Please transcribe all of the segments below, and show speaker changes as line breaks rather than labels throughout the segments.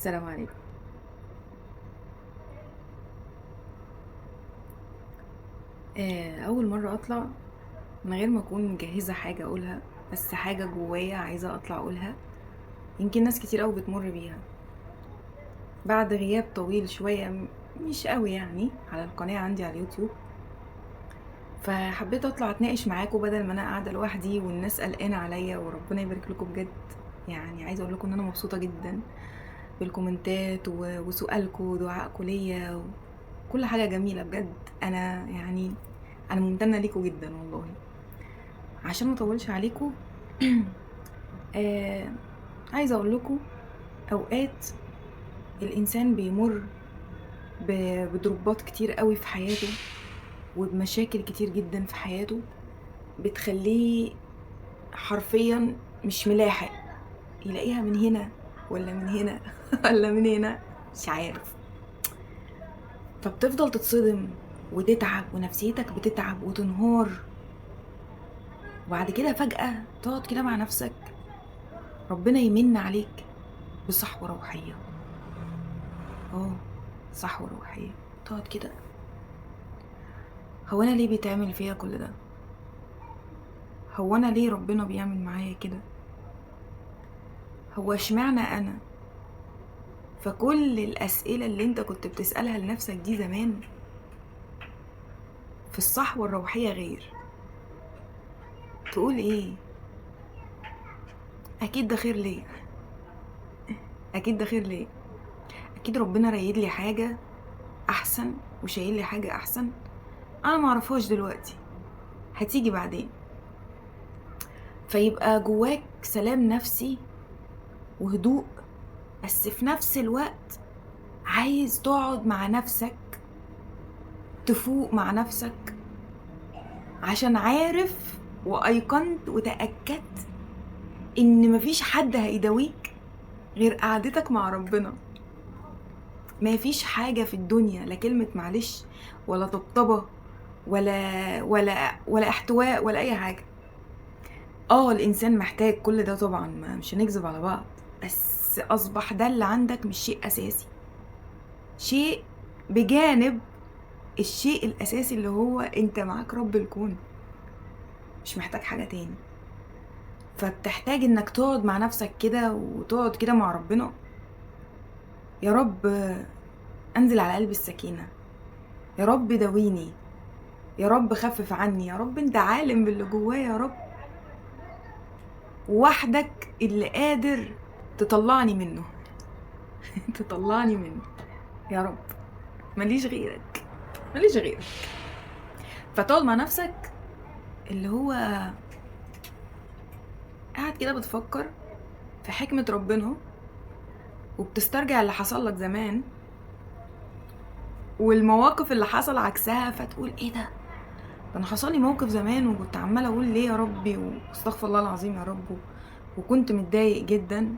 سلام عليكم. اول مرة اطلع من غير ما اكون مجهزة حاجة اقولها، بس حاجة جوايا عايزه اطلع اقولها، يمكن ناس كتير قوي بتمر بيها بعد غياب طويل شوية، مش قوي يعني، على القناة عندي على اليوتيوب. فحبيت اطلع اتناقش معاكم بدل ما انا قاعدة لوحدي والناس قلقانة عليا، وربنا يبارك لكم بجد. عايزه اقول لكم ان انا مبسوطة جدا بالكومنتات وسؤالكم ودعائكم ليا وكل حاجة جميلة بجد. انا ممتنة ليكم جدا والله. عشان ما اطولش عليكم عايزه اقول لكم اوقات الانسان بيمر بدروبات كتير قوي في حياته وبمشاكل كتير جدا في حياته، بتخليه حرفيا مش ملاحق يلاقيها من هنا ولا من هنا ولا من هنا، مش عارف. فبتفضل تتصدم وتتعب ونفسيتك بتتعب وتنهار، وبعد كده فجأة تقعد كده مع نفسك، ربنا يمن عليك بصحوة روحية. صحوة روحية. تقعد كده، هو أنا ليه بيتعمل فيا كل ده؟ هو أنا ليه ربنا بيعمل معايا كده؟ هو اشمعنى أنا؟ فكل الأسئلة اللي انت كنت بتسألها لنفسك دي زمان في الصحوة الروحية غير. تقول ايه؟ أكيد ده خير ليا، أكيد ده خير ليا، أكيد ربنا رايد لي حاجة أحسن وشايل لي حاجة أحسن أنا معرفهاش دلوقتي، هتيجي بعدين. فيبقى جواك سلام نفسي وهدوء، بس في نفس الوقت عايز تقعد مع نفسك، تفوق مع نفسك، عشان عارف وأيقنت وتأكدت إن مفيش حد هيداويك غير قعدتك مع ربنا. مفيش حاجة في الدنيا، لا كلمة معلش ولا طبطبة ولا احتواء ولا أي حاجة. الإنسان محتاج كل ده طبعا، مش هنكذب على بعض، بس أصبح ده اللي عندك مش شيء أساسي، شيء بجانب الشيء الأساسي اللي هو أنت معاك رب الكون، مش محتاج حاجة تاني. فبتحتاج إنك تقعد مع نفسك كده وتقعد كده مع ربنا. يا رب أنزل على قلب السكينة، يا رب داويني، يا رب خفف عني، يا رب أنت عالم باللي جوايا، يا رب وحدك اللي قادر تطلعني منه تطلعني منه يا رب، ماليش غيرك، ماليش غيرك. فتقعد مع نفسك اللي هو قاعد كده بتفكر في حكمة ربنا، وبتسترجع اللي حصل لك زمان والمواقف اللي حصل عكسها، فتقول ايه ده، ده انا حصل لي موقف زمان وكنت عمالة اقول ليه يا ربي واستغفر الله العظيم يا رب، وكنت متضايق جدا،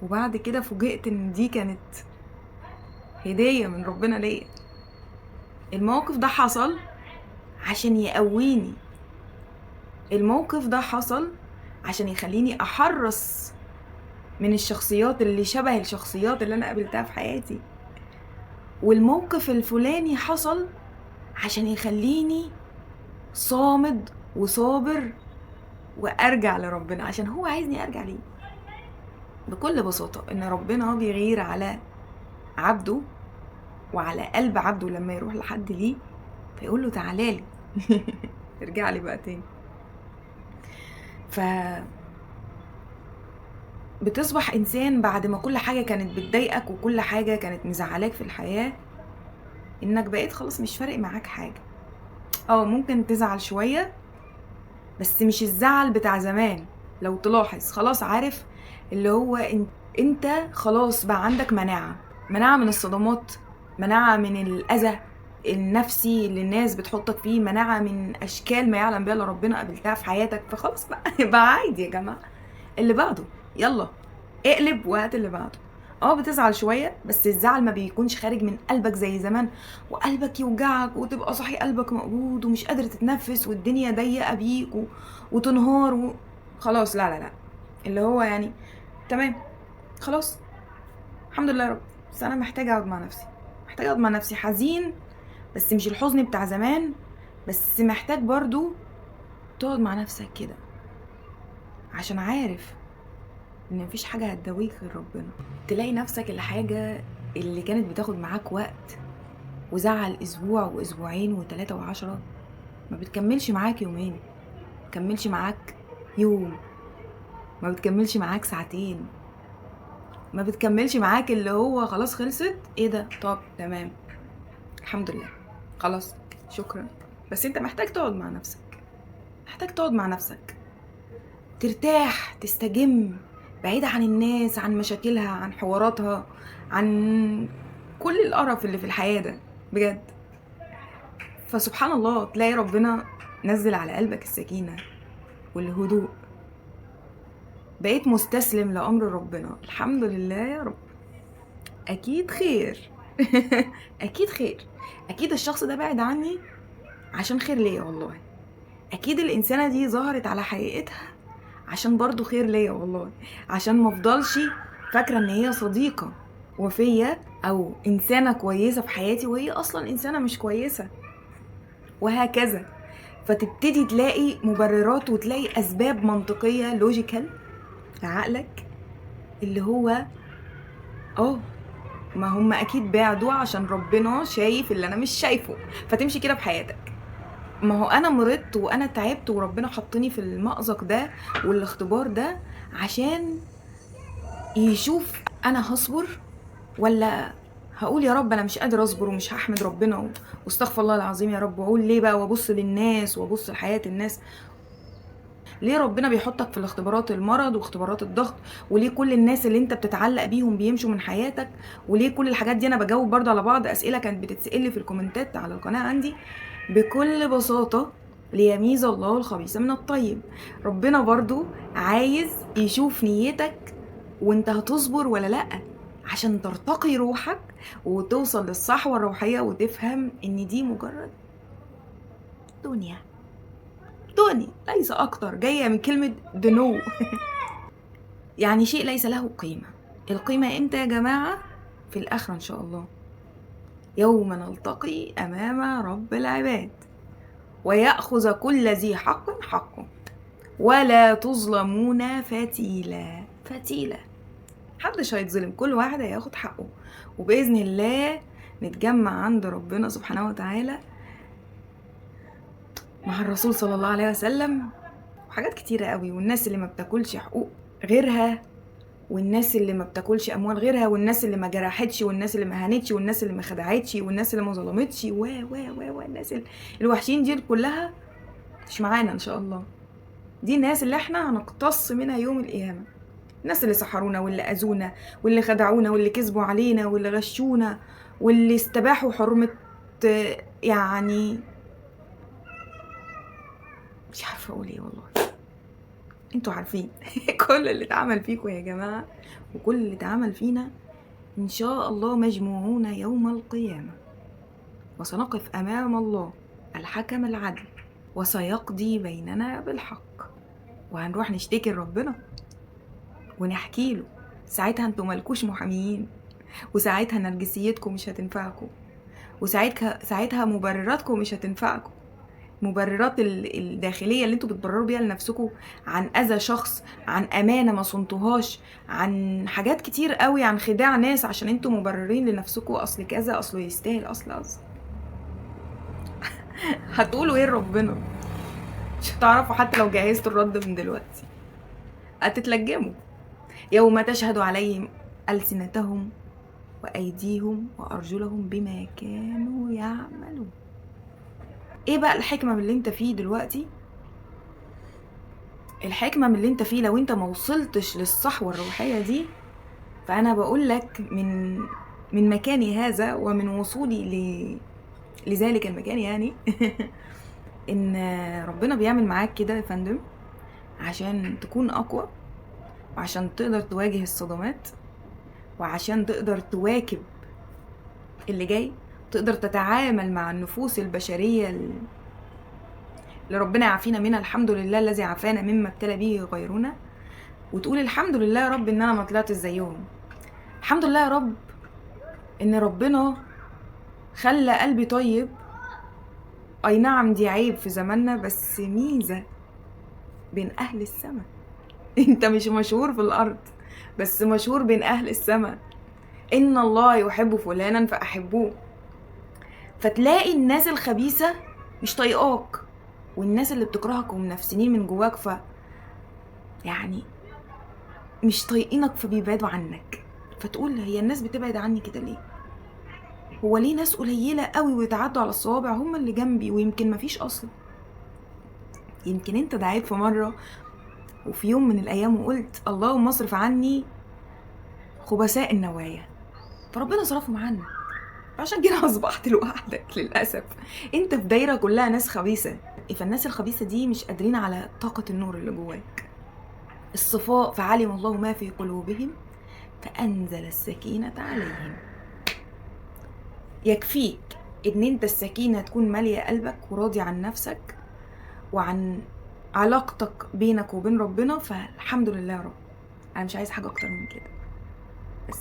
وبعد كده فوجئت ان دي كانت هدية من ربنا ليا. الموقف ده حصل عشان يقويني، الموقف ده حصل عشان يخليني احرص من الشخصيات اللي شبه الشخصيات اللي انا قابلتها في حياتي، والموقف الفلاني حصل عشان يخليني صامد وصابر وارجع لربنا، عشان هو عايزني ارجع ليه. بكل بساطة ان ربنا بيغير على عبده وعلى قلب عبده لما يروح لحد ليه فيقول له تعالى لي ارجع لي بقى تاني. ف بتصبح انسان بعد ما كل حاجة كانت بتضايقك وكل حاجة كانت مزعلاك في الحياة، انك بقيت خلاص مش فارق معاك حاجة. ممكن تزعل شوية بس مش الزعل بتاع زمان. لو تلاحظ خلاص عارف اللي هو انت خلاص بقى عندك مناعة، مناعة من الصدمات، مناعة من الأذى النفسي اللي الناس بتحطك فيه، مناعة من أشكال ما يعلم بها إلا ربنا قابلتها في حياتك. فخلاص بقى عادي يا جماعة، اللي بعده يلا اقلب وهات اللي بعده. بتزعل شوية بس الزعل ما بيكونش خارج من قلبك زي زمان وقلبك يوجعك وتبقى صاحي قلبك مقبوض ومش قادر تتنفس والدنيا ضيقة بيك وتنهار خلاص. لا لا لا، اللي هو تمام خلاص، الحمد لله يا رب، بس انا محتاجه اقعد مع نفسي، محتاجه اقعد مع نفسي. حزين بس مش الحزن بتاع زمان، بس محتاج برضو تقعد مع نفسك كده، عشان عارف ان مفيش حاجة هتداويك غير ربنا. تلاقي نفسك الحاجة اللي كانت بتاخد معاك وقت وزعل اسبوع واسبوعين و3 و10، ما بتكملش معاك يومين، ما بتكملش معاك يوم، ما بتكملش معاك ساعتين، ما بتكملش معاك اللي هو خلاص خلصت، ايه ده، طب تمام الحمد لله خلاص شكرا. بس انت محتاج تقعد مع نفسك، محتاج تقعد مع نفسك ترتاح، تستجم، بعيد عن الناس، عن مشاكلها، عن حواراتها، عن كل القرف اللي في الحياة ده بجد. فسبحان الله تلاقي ربنا نزل على قلبك السكينة والهدوء، بقيت مستسلم لأمر ربنا. الحمد لله يا رب، أكيد خير أكيد خير، أكيد الشخص ده بعد عني عشان خير ليا والله، أكيد الإنسانة دي ظهرت على حقيقتها عشان برضو خير ليا والله، عشان ما افضلش فاكرة ان هي صديقة وفية او انسانة كويسة في حياتي وهي اصلا انسانة مش كويسة، وهكذا. فتبتدي تلاقي مبررات وتلاقي اسباب منطقية لوجيكال لعقلك، اللي هو ما هم اكيد بعدوا عشان ربنا شايف اللي انا مش شايفه، فتمشي كده في حياتك. ما هو انا مرضت وانا تعبت وربنا حطني في المأزق ده والاختبار ده عشان يشوف انا هصبر ولا هقول يا رب انا مش قادر اصبر ومش هحمد ربنا واستغفر الله العظيم يا رب، واقول ليه بقى، وابص للناس وابص لحياة الناس. ليه ربنا بيحطك في الاختبارات المرض واختبارات الضغط؟ وليه كل الناس اللي انت بتتعلق بيهم بيمشوا من حياتك؟ وليه كل الحاجات دي؟ انا بجاوب برضه على بعض اسئلة كانت بتتسأل لي في الكومنتات على القناة عندي. بكل بساطة ليميز الله الخبيث من الطيب. ربنا برضو عايز يشوف نيتك وانت هتصبر ولا لأ، عشان ترتقي روحك وتوصل للصحوة الروحية وتفهم ان دي مجرد دنيا، دنيا ليس اكتر، جاية من كلمة دنو يعني شيء ليس له قيمة. القيمة امتى يا جماعة؟ في الآخرة ان شاء الله، يوم نلتقي أمام رب العباد ويأخذ كل ذي حق حقه ولا تظلمون فتيلا. فتيلة محدش هيتظلم، كل واحد هياخد حقه، وبإذن الله نتجمع عند ربنا سبحانه وتعالى مع الرسول صلى الله عليه وسلم، وحاجات كتيرة قوي. والناس اللي ما بتاكلش حقوق غيرها، والناس اللي ما بتاكلش اموال غيرها، والناس اللي ما جرحتش، والناس اللي ما هانتش، والناس اللي ما خدعتش، والناس اللي ما ظلمتش، و و و والناس الوحشين دي كلها مش معانا ان شاء الله. دي الناس اللي احنا هنقتص منها يوم القيامة، الناس اللي سحرونا واللي اذونا واللي خدعونا واللي كذبوا علينا واللي غشونا واللي استباحوا حرمه، يعني مش عارفه اقول ايه والله، انتوا عارفين كل اللي اتعمل فيكم يا جماعة وكل اللي اتعمل فينا ان شاء الله مجموعون يوم القيامة، وسنقف امام الله الحكم العدل وسيقضي بيننا بالحق، وهنروح نشتكي لربنا ونحكي له. ساعتها انتوا مالكوش محاميين، وساعتها نرجسيتكم مش هتنفعكم، وساعتها مبرراتكم مش هتنفعكم، مبررات الداخلية اللي انتوا بتبرروا بيها لنفسكم عن اذى شخص، عن امانة ما صنتوهاش، عن حاجات كتير قوي، عن خداع ناس عشان انتوا مبررين لنفسكم اصل كذا، اصله يستاهل، اصل اصل هتقولوا ايه لربنا؟ مش هتعرفوا حتى لو جهزتوا الرد من دلوقتي، هتتلجموا. يوم تشهد عليهم ألسنتهم وأيديهم وأرجلهم بما كانوا يعملون. ايه بقى الحكمة من اللي انت فيه دلوقتي؟ الحكمة من اللي انت فيه لو انت ما وصلتش للصحوة الروحية دي، فأنا بقول لك من مكاني هذا ومن وصولي لذلك المكان، يعني ان ربنا بيعمل معاك كده يا فندم عشان تكون أقوى، وعشان تقدر تواجه الصدمات، وعشان تقدر تواكب اللي جاي، تقدر تتعامل مع النفوس البشرية اللي ربنا يعافينا منها، الحمد لله الذي عافانا مما ابتلى به غيرنا، وتقول الحمد لله يا رب ان انا ما طلعتش زيهم. الحمد لله يا رب ان ربنا خلى قلبي طيب. اي نعم دي عيب في زماننا، بس ميزة بين اهل السماء. انت مش مشهور في الارض بس مشهور بين اهل السماء. ان الله يحب فلانا فاحبوه. فتلاقي الناس الخبيثة مش طايقاك، والناس اللي بتكرهك ومنفسنين من جواك يعني مش طايقينك فبيبعدوا عنك. فتقول هي الناس بتبعد عني كده ليه؟ هو ليه ناس قليلة قوي ويتعدوا على الصوابع هم اللي جنبي، ويمكن مفيش أصلا. يمكن انت دعيت في مرة وفي يوم من الأيام وقلت اللهم اصرف عني خبثاء النوايا، فربنا صرفهم عنك، عشان كده أصبحت لوحدك للأسف. انت في دايرة كلها ناس خبيثة، فالناس الخبيثة دي مش قادرين على طاقة النور اللي جواك. الصفاء، فعلم الله ما في قلوبهم فأنزل السكينة عليهم. يكفيك ان انت السكينة تكون مالية قلبك وراضي عن نفسك وعن علاقتك بينك وبين ربنا، فالحمد لله يا رب. انا مش عايز حاجة اكتر من كده بس.